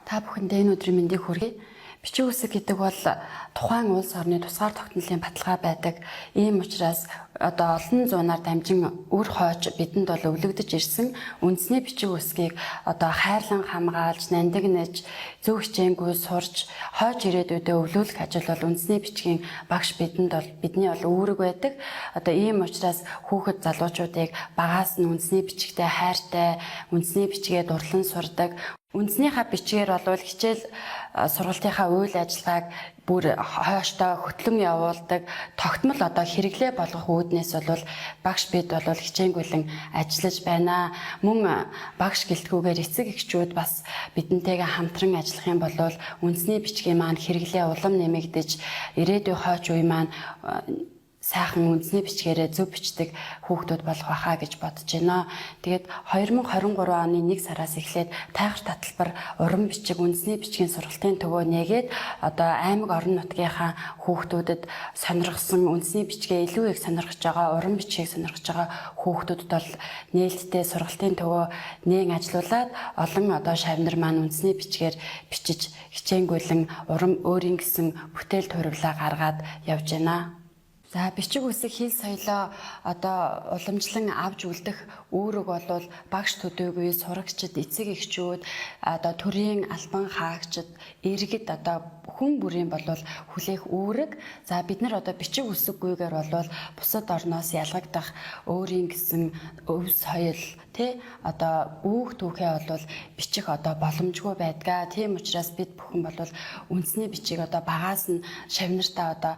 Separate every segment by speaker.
Speaker 1: Та бүхэндээ энэ өдрийн мэндийг хүргэе. Бичиг үсэг гэдэг бол тухайн улс орны тусгаар тогтнолын баталгаа байдаг. Ийм учраас одоо олон зуунаар дамжин үр хойч бидэнд бол өвлөгдөж ирсэн үндэсний бичиг үсгийг одоо хайрлан хамгаалж, нандинаж, зөв хичээнгүй сурч, хойч ирээдүйдээ өвлүүлэх ажил бол үндэсний бичгийн багш бидэнд бол бидний бол үүрэг байдаг. Одоо ийм учраас хүүхэд залуучуудыг багаас нь үндэсний бичгтээ хайртай, үндэсний бичгээ дурлан сурдаг. Үндснийхаа бичгээр болвол хичээл сургалтынхаа үйл ажиллагааг бүр хойштоо хөтлөн явуулдаг, тогтмол одоо хэрэглээ болгох үүднээс бол багш бид бол хичээнгүйлэн ажиллаж байна. Мөн багш гэлтгүүгээр эцэг эхчүүд бас бидэнтэйгээ хамтран ажиллах юм бол үндэсний бичгийн маань хэрэглээ улам нэмэгдэж, ирээдүйн хойч үе маань сайхан үндэсний бичгээрээ зөв бичдэг хүүхдүүд болох байхаа гэж бодож байна. Тэгээд 2023 оны 1 сараас эхлээд тайгар таталбар уран бичиг үндэсний бичгийн сургалтын төвөө нээгээд одоо аймаг орон нутгийнхаа хүүхдүүдэд сонирхсон, үндэсний бичгээ илүү их сонирхож байгаа, уран бичгийг сонирхож байгаа хүүхдүүдэд бол нээлттэй сургалтын төвөө нээн ажилуулад олон одоо шавнар маань үндэсний бичгээр бичиж хичээнгүйлэн уран өөрийн гэсэн бүтээл туурвилаа гаргаад явж байна. За, бичиг үсэг хэл соёлоо одоо уламжлан авч үлдэх үүрэг бол багш төдийгүй сурагчид, эцэг эхчүүд, одоо төрийн албан хаагчид, иргэд одоо хүн бүрийн болвол хүлээх үүрэг. За, бид нар одоо бичиг үсэггүйгээр болвол бусад орноос ялгагдах, өөрийн гэсэн өв соёл тий одоо үүх түүхээ бол бичих одоо боломжгүй байдгаа. Тийм учраас бид бүхэн бол үндэсний бичиг одоо багаас нь шавнартаа одоо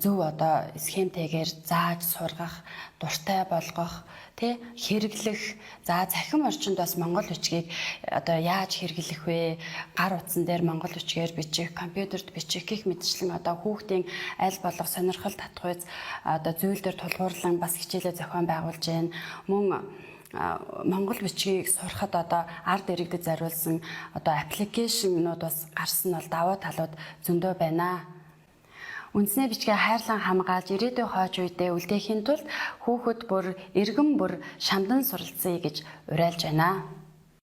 Speaker 1: зөв одоо схемтэйгээр зааж сургах, дуртай болгох, тий хэрэглэх. За, цахим орчинд бас монгол бичгийг одоо яаж хэрэглэх вэ? Гар утсан дээр монгол бичгээр бичих, компьютерт бичих гэх мэтчлэн одоо хүүхдийн аль болох сонирхол татахуйц одоо зүйл дээр тулгуурлан бас хичээлээ зохион байгуулж байна. Мөн монгол бичгийг сурахад одоо ард иргэдэд зориулсан одоо аппликейшнууд бас гарсан бол давуу талууд зөндөө байна. Үндэсний бичгээ хайрлан хамгаалж ирээдүйн хойч үедээ үлдээхийн тулд хүүхэд бүр, иргэн бүр шамдан суралцъя гэж уриалж байна.